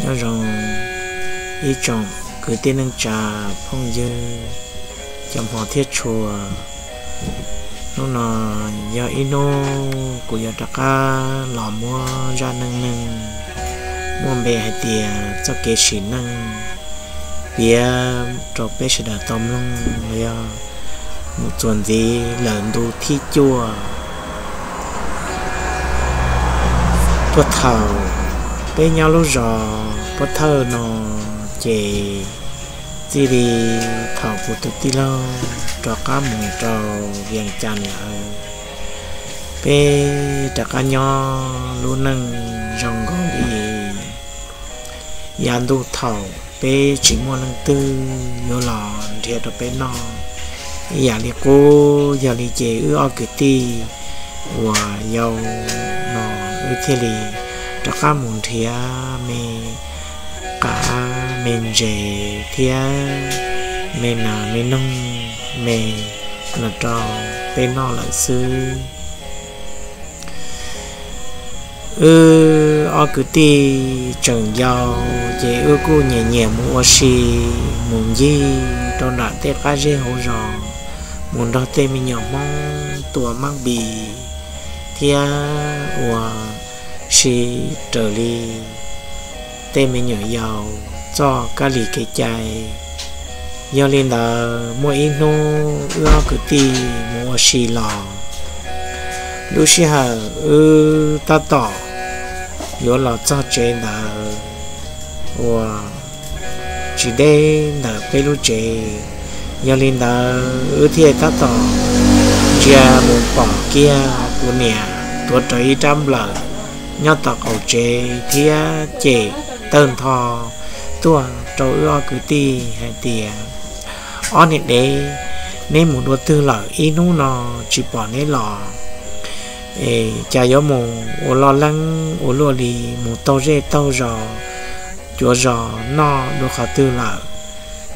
Nyob zoo ib tsoom kwv tij neej tsa phooj ywg cov hmov thiab tshua. Hnub no yog ib hnub kuv yuav rov qab los muab zaj neej neeg muaj npe hais tias txoj kev sim neej piav rau peb sawv daws tau mloog los yog mus txuas ntxiv lawm ntu thib cuaj. Puag thaum peb nyob lub zos Pob Thawj no ces txij li thaum kuv tus tij laug rov qab mus rau Vias Cas lawm, peb rov qab nyob lub neej zoo nkaus li yav ntuj thaum peb tsis muaj leej twg yuav los nrhiav rau peb noj ib yam li qub. Yog li ces wb ob kwv tij uas yau no wb thiaj li rov qab mus nrhiav me qav me ntses thiab me nas me noog me los rau peb noj lawm xwb. Wb ob kwv tij tseem yau ces wb kuj nyiam nyiam mus ua si, mus ncig rau nram tej qab zeb hauv zos, mus nrog tej me nyuam Hmoob tua mab npis thiab ua si raws li tej me nyuam yaus txoj kab li kev cai. Yog li ntawd muaj ib hnub wb ob kwv tij mus ua si los, lub sij hawm wb tab tom yuav los txog tsev ntawd uas tsis deb ntawm peb lub tsev. Yog li ntawd wb thiaj tab tom ntsia mus pom kiag kuv niam tuav rawv ib rab nplawm nyob tom qaum tsev thiab cem tawg ntho tuaj rau wb ob kwv tij hais tias, Ob niam dev, neb mus dua twg lawm? Ib hnub no tsis pom neb los. Es cas yuav mus ua loj leeb ua luaj li, mus taug zej taug zos, cuav zos noj dua qhov twg lawm?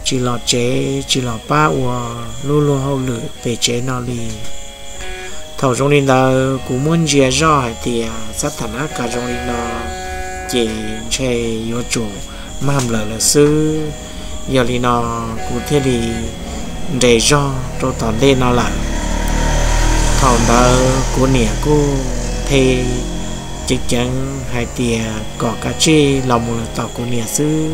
Tsis los tsev tsis los pab ua lub luag hauj lwm pem tsev no li. Thaum zoo li ntawd kuv muab ntsia zoj hais tias xab tham nab kas zoo li no ces ntshe yuav tsum mag nplawm lawm xwb. Yog li no kuv thiaj li nres zog rau tom ntej no lawm. Thaum ntawd kuv niam kuj the ceev ceev hais tias kom kav tsij los mus lawm tom kuv niam xwb.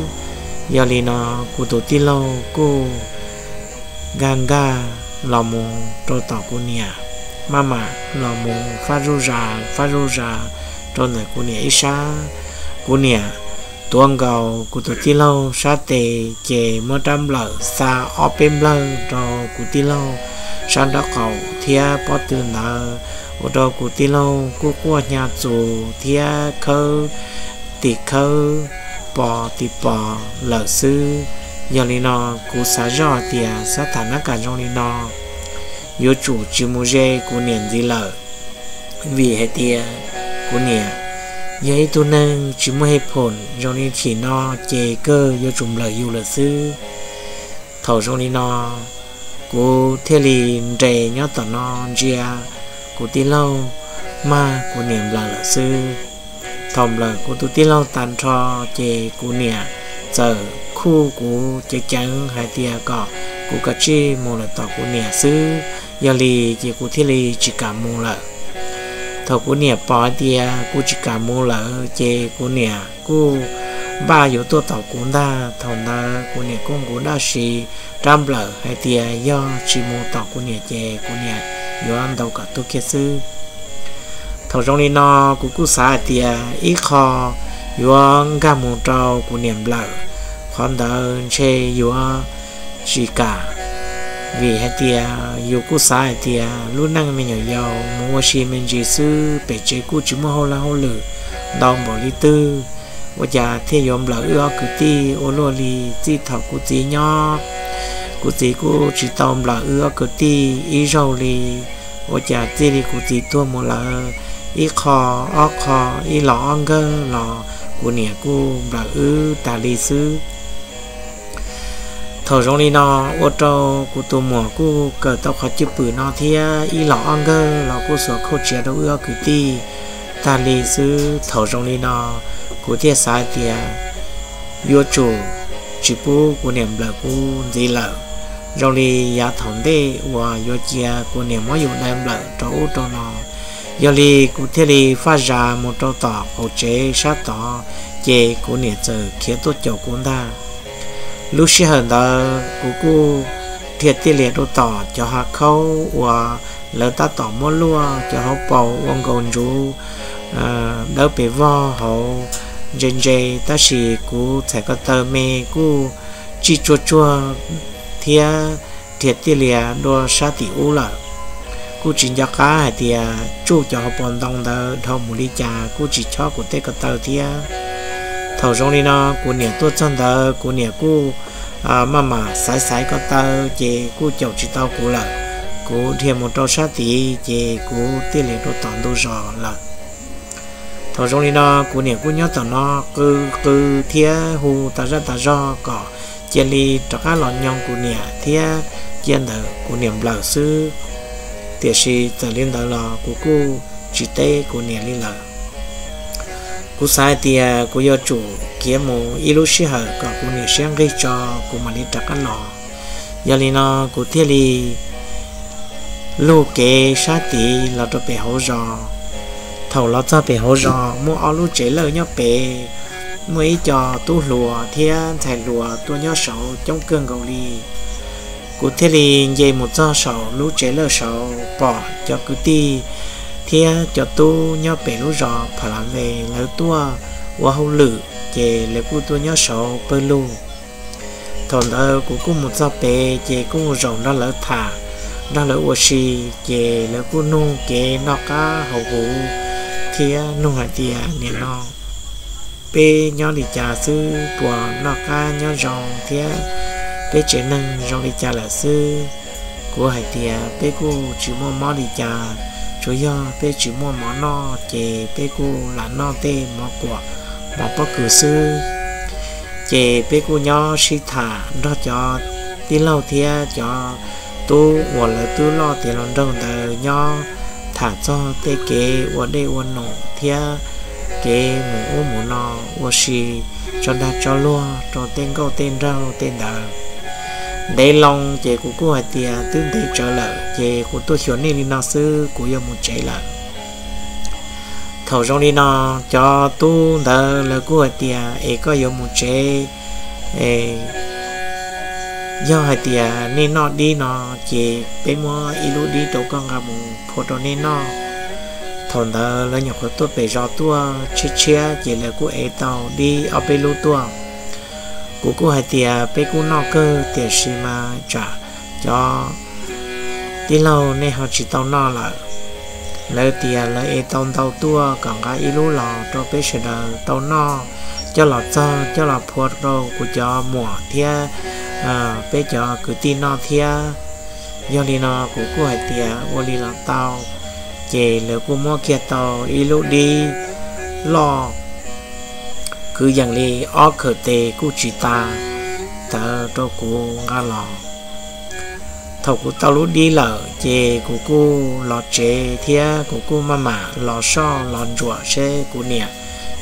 Yog li no kuv tus tij laug kuj nkag nkag los mus rau tom kuv niam, maj mam los mus fab zuj zas fab zuj zas rau ntawm kuv niam ib sab. Kuv niam tuav nkaus kuv tus tij laug sab tes ces muab rab nplawm xa ob peb nplawg rau kuv tij laug sab nraub qaum thiab pob tw ntawd, ua rau kuv tij laug kuj quaj hnyav txus thiab khawb tim khawb pos tim pos lawm xwb. Yog li no kuv xav zoj tias xab tham nab kas zoo li no yuav tsum tsis mus ze kuv niam ntxiv lawm, vim hais tias kuv niam yog ib tug neeg tsis muaj hej phoom zoo li chim no ces kawg yuav tsum nplawm yus lawm xwb. Thaum zoo li no kuv thiaj li nres nyob tom no ntsia kuv tij laug mag kuv niam nplawm lawm xwb. Thaum nplawm kuv tus tij laug tag nrho ces kuv niam txawm khuj kuv ceev ceev hais tias kom kuv kav tsij mus lawm tom kuv niam xwb. Yog li ces kuv thiaj li tsis kam mus lawm. Thaum kuv niam pom hais tias kuv tsis kam mus lawm ces kuv niam kuj npaj yuav tuaj tom kuv ntag. Thaum ntawd kuv niam kuj nqus dab tsi rab nplawm hais tias yog tsis mus tom kuv niam ces kuv niam yuav ntaus kom tuag kiag xwb. Thaum zoo li no kuv kuj xav hais tias ib qho yuav nkag mus rau kuv niam nplawm, qhov ntawd ntshe yuav tsis kam. Vim hais tias yus kuj xav hais tias lub neej me nyuam yaus mus ua si me ntsis xwb, pem tsev kuj tsis muaj hauj lwm ntau npaum li twg, ua cas thiaj yuav nplawm wb ob kwv tij ua luaj li. Txij thaum kuv txiv nyob, kuv txiv kuj tsis tau nplawm wb ob kwv tij ib zaug li. Ua cas txij li kuv txiv tuag mus lawm, ib qho ob qho, ib los ob nkawg los kuv niam kuj nplawm wb tas li xwb. Thaum zoo li no ua rau kuv tus muam kuj kawm tau qhov cwj pwm no thiab, ib los ob nkawg los kuj xuas khauj tsiav rau wb ob kwv tij tag li xwb. Thaum zoo li no kuv thiaj xav tias yuav tsum tsis pub kuv niam nplawm kuv ntxiv lawm, zoo li yav thaum ntej uas yuav cia kuv niam muab yus dai nplawm rau ub rau no. Yog li kuv thiaj li faj zas mus rau tom qaum tsev sab tod, ces kuv niam txawm khiav tuaj caum kuv ntag. Lub sij hawm ntawd kuv kuj dhia tiaj lias rau tom cov hav khaub uas lawv tab tom muab luaj cov hauv paus ua nkaus ntsuv dawb pes vog hauv ntse ntse, tab sis kuv txhais ko taw me kuj tsij tsuag tsuag thiab dhia tiaj lias dua sab tim ub lawm. Kuj tsis nco qab hais tias tsuj cov hauv paus ntoo ntawd dhau mus li cas kuj tsis chob kuv tej ko taw thiab. Thaum zoo li no kuv niam tuaj txog ntawd kuv niam kuj maj mam xaiv xaiv ko taw ces kuj caum tsis tau kuv lawm. Kuv dhia mus rau sab tid ces kuv thiaj li rau tom ntug zos lawm. Thaum zoo li no kuv niam kuj nyob tom no qw qw thiab hu tas zaj tas zog kom cia li rov qab los nyoog kuv niam thiab cia ntawm kuv niam nplawm xwb. Tiam sis txawm li ntawd los kuv kuj tsis teb kuv niam li lawm. Kuv xav hais tias kuv yuav tsum khiav mus ib lub sij hawm kom kuv niam siab nqig tso kuv mam li rov qab los. Yog li no kuv thiaj li lug kev sab tid los rau pem hauv zos. Thaum los txog pem hauv zos muaj ob lub tsev lawj nyob pem, muaj ib co tub hluas thiab ntxhais hluas tuaj nyob saud coob kawg nkaus li. Kuv thiaj li nce mus txog saum lub tsev lawj saud pom cov kwv tij thiab cov tub nyob pem lub zos Pha La Ve lawv tuaj ua hauj lwm ces lawv kuj tuaj nyob saud pawg lug. Thaum ntawd kuv kuj mus txog pem ces kuj mus zaum nrog lawv tham, nrog lawv ua si, ces lawv kuj nug kev noj qab haus huv thiab nug hais tias nim no peb nyob li cas xwb, puas noj qab nyob zoo thiab peb tsev neeg zoo li cas lawm xwb. Kuv hais tias peb kuj tsis muaj mob li cas, tsuas yog peb tsis muaj mov noj ces peb kuj lam noj tej mov kuam, mov pob kws xwb. Ces peb kuj nyob sib tham nrog cov tij laug thiab cov tub uas lawv twb loj tiav los nraug ntawd nyob tham txog tej kev ua dej ua num thiab kev mus ub mus no, ua si tso dag tso luag rau tej nkauj tej nraug tej ntawd. Ntev loo ces kuv kuj hais tias twb ntev tsawv lawm ces kuv tuaj xyuas nej li no xwb, kuv yuav mus tsev lawm. Thaum zoo li no cov tub ntawd lawv kuj hais tias es koj yuav mus tsev, yog hais tias nej noj dib no ces peb muab ib lub dib rau koj nqa mus phua rau nej noj. Thaum ntawd lawv nyuam qhuav tuaj pem zos tuaj tshiab tshiab ces lawv kuj ev tau dib ob peb lub tuaj. Kuv kuj hais tias peb kuj noj kawg tiam sis mas tsam cov tij laug nej ho tsis tau noj lawm. Lawv tias lawv ev tau ntau tuaj kom nqa ib lub los rau peb sawv daws tau noj, coj los txog coj los phua rau kuv cov muam thiab peb cov kwv tij noj thiab. Yog li no kuv kuj hais tias ua li los tau, ces lawv kuj muab kiag tau ib lub dib loj kwv yees li ob khawm tes kuj tsis tas ntawd rau kuv nqa los. Thaum kuv tau lub dib lawm ces kuv kuj los tsev thiab kuv kuj maj mam los soj los ntsuam seb kuv niam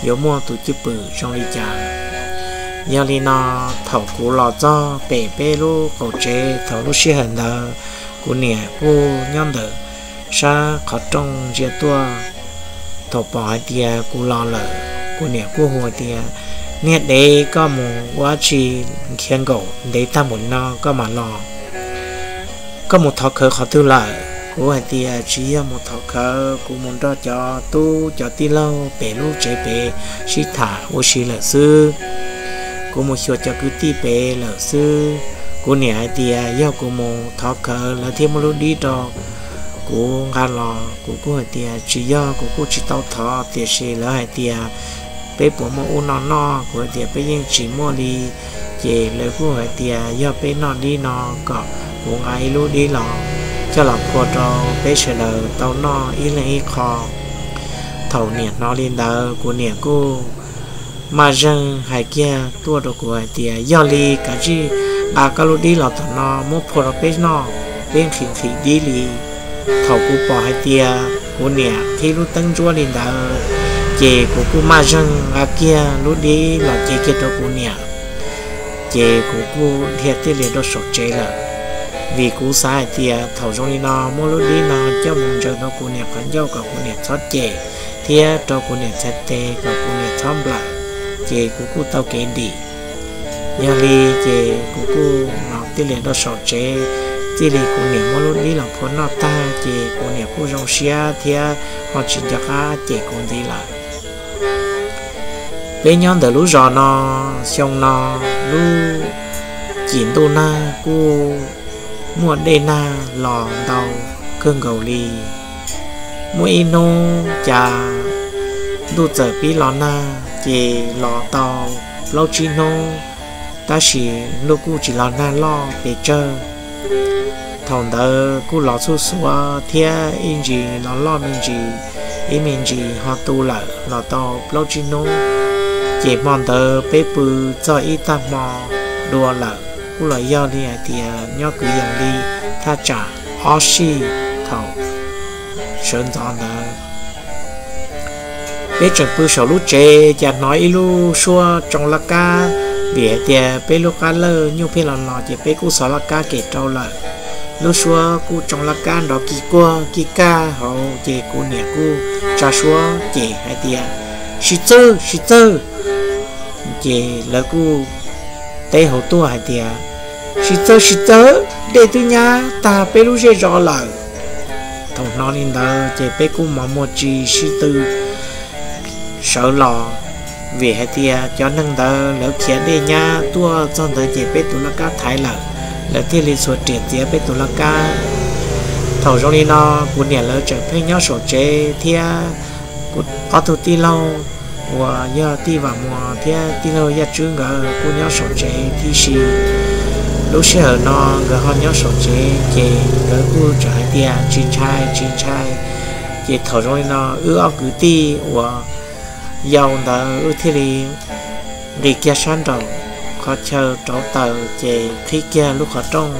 yuav muaj tus cwj pwm zoo li cas. Yog li no thaum kuv los txog pem peb lub qaum tsev thaum lub sij hawm ntawd, kuv niam kuj nyob ntawm sab qhov rooj ntsia tuaj. Thaum pom hais tias kuv los lawm, kuv niam kuj hu tias, niag dev, koj mus ua dab tsi khiav nkaum ntev tag npaum li no koj mam los? Koj mus thov khawv qhov twg lawm? Kuv hais tias tsis yog mus thov khawv, kuv mus nrog cov tub cov tij laug pem lub tsev pem sib tham ua si lawm xwb. Kuv mus xyuas cov kwv tij pem lawm xwb. Kuv niam hais tias yog kuv mus thov khawv lawv thiaj muab lub dib rau kuv nqa los. Kuv kuj hais tias tsis yog, kuv kuj tsis tau thov, tiam sis lawv hais tias peb puas muaj ub no noj, kuv hais tias peb yeej tsis muaj li. Ces lawv kuj hais tias yog peb noj dib no kom kuv nqa ib lub dib los coj los phua rau peb sawv daws tau noj ib leeg ib qho. Thaum niam hnov li ntawd kuv niam kuj maj zeeg hais kiag tuaj rau kuv hais tias yog li kav tsij nqa koj lub dib los tom no muab phua rau peb noj, peb nqhis nqhis dib li. Thaum kuv pom hais tias kuv niam qhib lub teeb ntsuab li ntawd, Ces kuv kuj maj zeeg nqa kiag lub dib los cev kiag rau kuv niam, ces kuv kuj dhia tij lias rau saum tsev lawm. Vim kuv xav hais tias thaum zoo li no muab lub dib no coj mus ntsaws rau kuv niam qhov ncauj kom kuv niam txhob cem, thiab rau kuv niam txhais tes kom kuv niam txhob nplawm, ces kuv kuj tau kev dim. Yog li ces kuv kuj los tij lias rau saum tsev, txij li kuv niam muab lub dib los phua noj tag ces kuv niam kuj zoo siab thiab ho tsis nco qab cem kuv ntxiv lawm. Peb nyob ntawm lub zos no, xyoo no lub cim ntuj nag kuj muaj dej nag los ntau kawg nkaus li. Muaj ib hnub cas ntuj txawm pib los nag ces los tau plaub tsib hnub, tab sis ntuj kuj tsis los nag loj pes tsawg. Thaum ntawd kuj los txhuj xuav thiab ib ntsis los loj me ntsis, ib me ntsis ho tu lawm los tau plaub tsib hnub. Ces hmo ntawd peb pw txog ib tag hmo dua lawm, kuj los yog li hais tias nyob kwv yees li thaj tsam ob sij thaum sawv ntxov ntawd. Peb tseem pw saum lub tsev cas hnov ib lub suab tsoo laj kab, vim hais tias peb lub qab lawj nyuj pheej los los ces peb kuj xov laj kab kem rau lawm. Lub suab kuj tsoo laj kab nrov kij kuag kij kaj hauv ces kuv niam kuj tsa suab cem hais tias, Sib txawj, sib txawj! Ces lawv kuj teb hauv tuaj hais tias, Sib txawj, sib txawj, dej twb nyab tag peb lub zej zos lawm. Thaum hnov li ntawd ces peb kuj mos muag tsis sib tw sawv los, vim hais tias cov neeg ntawd lawv khiav dej nyab tuaj txog ntawd ces peb tus laj kab thaiv lawm, lawv thiaj li txhua riam txiav peb tus laj kab. Thaum zoo li no, kuv niam lawv tseem pheej nyob saum tsev thiab kuv ob tug tij laug uas yog tij Vam Muas thiab tij laug Yaj Tswb nkawd kuj nyob saum tsev tib si. Lub sij hawm no nkawd ho nyob saum tsev ces nkawd kuj tseem hais tias tsis ntshai tsis ntshai. Ces thaum zoo li no wb ob kwv tij uas yau ntawd wb thiaj li nqis kiag sab nraum qhov chaw rauv taws ces qhib kiag lub qhov rooj,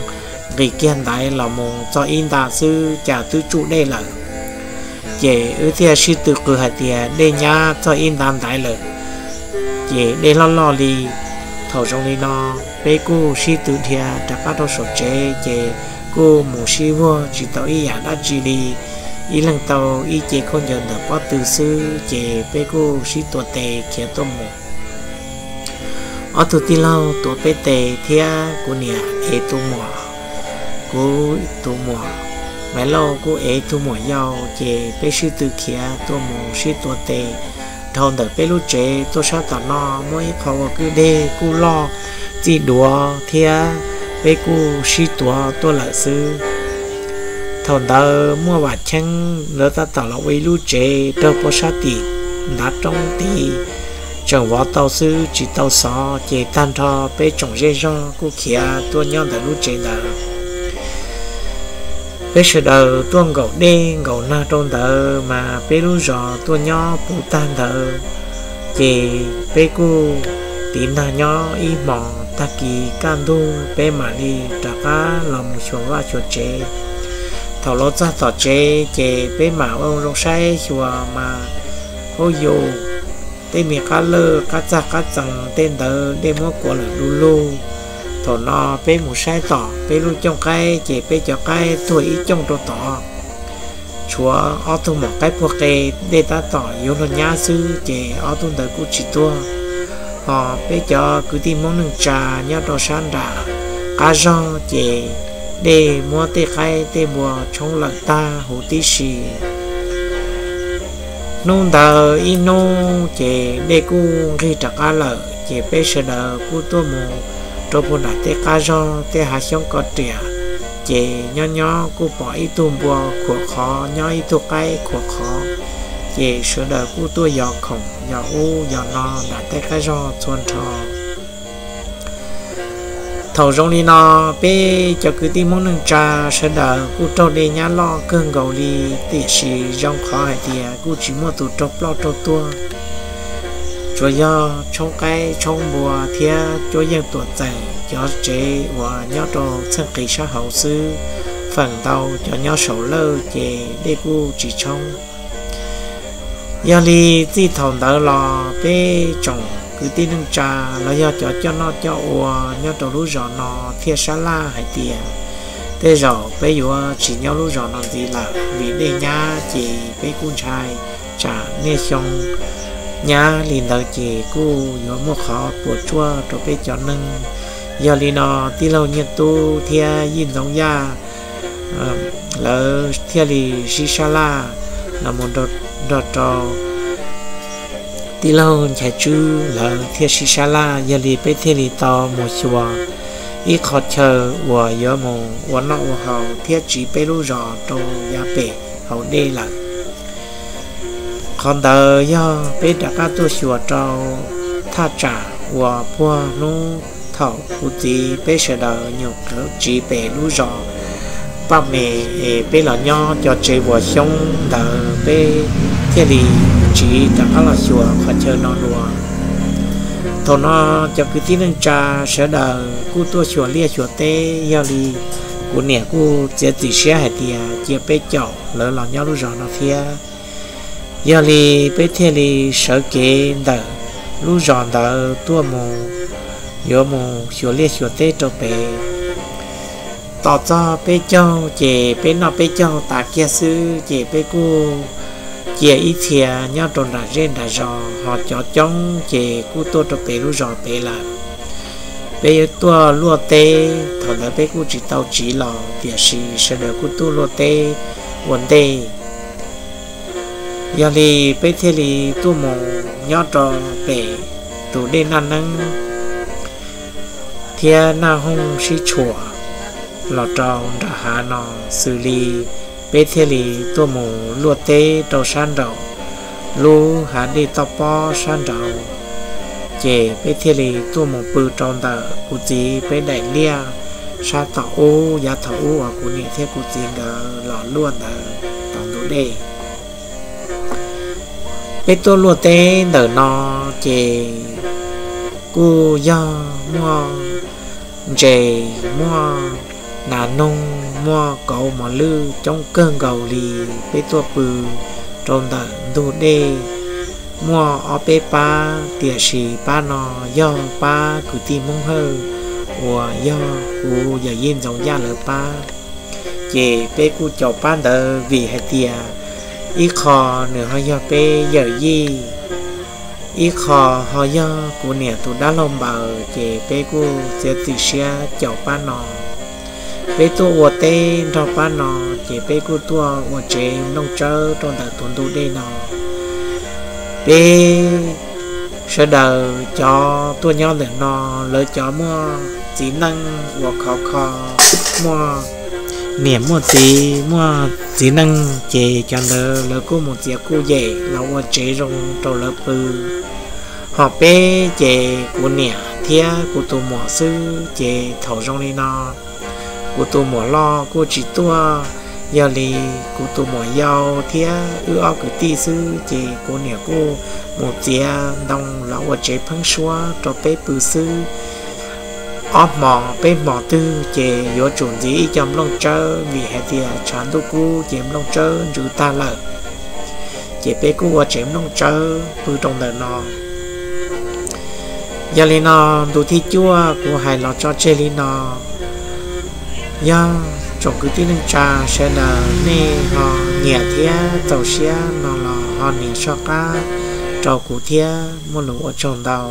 nqis kiag ntaiv los mus txog ib nta xwb cas twb tsuj dej lawm. Ces wb thiaj sib tw qw hais tias dej nyab txog ib nta ntaiv lawm, ces dej loj loj li. Thaum zoo li no peb kuj sib tw dhia rov qab rau saum tsev ces kuj mus sib vuag tsis tau ib yam dab tsi li, ib leeg tau ib ce khaub ncaws ntawm pob tw xwb ces peb kuj sib tuav tes khiav tuaj mus. Ob tug tij laug tuav peb tes thiab kuv niam ev tus muam, kuv tus muam Maiv Lauj kuj ev tus muam yau, ces peb sib tw khiav tuaj mus sib tuav tes dhau ntawm peb lub tsev tuaj sab tom no muaj ib qho ua kwj deg kuj loj txij duav thiab peb kuj sib tuav tuaj lawm xwb. Thaum ntawd muaj Vam Cheeb lawv tab tom los ua ib lub tsev rau puag sab tim ntav roob tid, tseem vov tau xwb tsis tau xov, ces tag nrho peb tsoom zej zog kuj khiav tuaj nyob ntawm lub tsev ntawd. Peb sawv daws tuaj nkaum dej nkaum nag rau ntawd mas peb lub zos tuaj nyob puv tag ntawd, ces peb kuj tiv nag nyob ib hmos, tag kis kaj ntug peb mam li rov qab los mus xyuas vaj xyuas tsev. Thaum los txog tom tsev ces peb mam ua zoo saib xyuas mas, hauj yus, tej me qab lawj qab txag qab txees tej ntawd dej muab kuav lawm du lug. Thaum no peb mus saib tom peb lub cooj qaib ces peb cov qaib tuag ib cooj rau tod, tshuav ob tug maum qaib puag qe dej tab tom yuav luag nyab xwb ces ob tug ntawd kuj tsis tuag. Hos peb cov kwv tij Hmoob neej tsa nyob rau sab nram qab zog ces dej muab tej qaib tej npua tshoob lawm tag huv tib si. Hnub ntawd ib hnub ces dej kuj nqig rov qab lawm ces peb sawv daws kuj tuaj mus rau puag nram tej qab zog tej hav xyoob ko riam, ces nyob nyob kuj pom ib tug npua khuam qhov nyob ib tug qaib khuam qhov, ces sawv daws kuj tuaj yos khoom yos ub yos no nram tej qab zog txhua nrho. Thaum zoo li no, peb cov kwv tij Hmoob neej tsa sawv daws kuj raug dej nyab loj kawg nkaus li, tiam sis zoo qhov hais tias kuj tsis muaj tus raug ploj raug tuag. Tsuas yog tshoob qaib tshoob npua thiab cuab yeej tuam txeem cov tsev uas nyob rau txheej qis sab hauv xwb, feem ntau cov nyob saum lawj ces dej kuj tsis tshoob. Yog li txij thaum ntawd los peb tsoom kwv tij neej tsa los yog cov coj noj coj ua nyob rau lub zos no thiaj sab laj hais tias tej zaum peb yuav tsis nyob lub zos no ntxiv lawm, vim dej nyab ces peb kuj ntshai tsam niaj xyoo nyab li ntawd ces kuj yuav muaj qhov puas tsuaj rau peb cov neeg. Yog li no tij laug Nyiaj Tub thiab Yij Ntxoov Yaj lawv thiaj li sib sab laj los mus nrog rau tij laug Nchaiv Tswb lawv thiaj sib sab laj. Yog li peb thiaj li tau mus xyuas ib qho chaw uas yuav mus ua noj ua haus thiab tsiv peb lub zos rau yav pem hauv dej lawm. Qhov ntawd yog peb rov qab tuaj xyuas rau thaj tsam uas puag hnub thaum kuv txiv peb sawv daws nyuam qhuav tsiv pem lub zos Paj Me es peb los nyob cov tsev vuas xyoob ntawd, peb thiaj li tsiv rov qab los xyuas qhov chaw no dua. Thaum no cov kwv tij neej tsa sawv daws kuj tuaj xyuas liaj xyuas teb, yog li kuv niam kuj txiav txim siab hais tias cia peb caum lawv los nyob lub zos no thiab. Yog li peb thiaj li sawv kev ntawm lub zos ntawd tuaj mus, yuav mus xyuas liaj xyuas teb rau pem. Tos txog peb caug ces peb noj peb caug tas kiag xwb ces peb kuj cia ib txhia nyob rau nram zej nram zos, ho cov coob ces kuj tuaj rau pem lub zos pem lawm. Peb yuav tuaj luaj teb, thaum ntawd peb kuj tsis tau tsiv los tiam sis sawv daws kuj tuaj luaj teb ua ntej. Yog li peb thiaj li tuaj mus nyob rau pem tus dej Naj Neeb thiab Naj Hooj sib tshuam los rau nram hav no xws li peb thiaj li tuaj mus luaj teb rau sab nraum lub hav dej toj pob sab nraud. Ces peb thiaj li tuaj mus pw rau ntawm kuv txiv peb daim liaj sab tom ub, yav thaum ub uas kuv niam thiab kuv txiv nkawd los luaj ntawd tom ntug dej. Peb tuaj luaj teb ntawm no ces kuj yog muaj ntses, muaj nas noog, muaj kauv mos lwj coob kawg nkaus li. Peb tuaj pw rau ntawm ntug dej muaj ob peb pab, tiam sis pab no yog pab kwv tij Hmoob Hawj uas yog kuv yawm yij Ntxoov Yaj lawv pab. Ces peb kuj caum pab ntawd vim hais tias ib qho nws ho yog peb yawm yij, ib qho ho yog kuv niam tus dab laug npaws, ces peb kuj txiav txim siab caum pab no. Peb tuaj ua teb nrog pab no, ces peb kuj tuaj ua tsev nplooj tsawb rau ntawm tus ntug dej no. Peb sawv daws cov tuaj nyob ntawm no, lawv cov muaj txiv neej uas khov kho, muaj niam muaj txiv, muaj txiv neej, ces cov ntawd lawv kuj mus txiav kuj yem los ua tsev zoo rau lawv pw. Ho peb ces kuv niam thiab kuv tus muam xwb, ces thaum zoo li no kuv tus muam loj kuj tsis tuaj, yog li kuv tus muam yau thiab wb ob kwv tij xwb, ces kuv niam kuj mus txiav ntoo los ua tsev pheeb suab rau peb pw xwb. Ob hmos peb hmos twg ces yuav tsum ntxiv ib co nplooj tsawb, vim hais tias tshav ntuj kub ces nplooj tsawb ntsws tag lawm. Ces peb kuj ua tsev nplooj tsawb pw rau ntawm no. Yog li no, ntu thib cuaj kuv hais los tso tseg li no. Yog tsoom kwv tij neej tsa sawv daws nej ho nyiam thiab txaus siab no los ho nias soj qab rau kuv thiab, muaj lus ua tsaug ntau.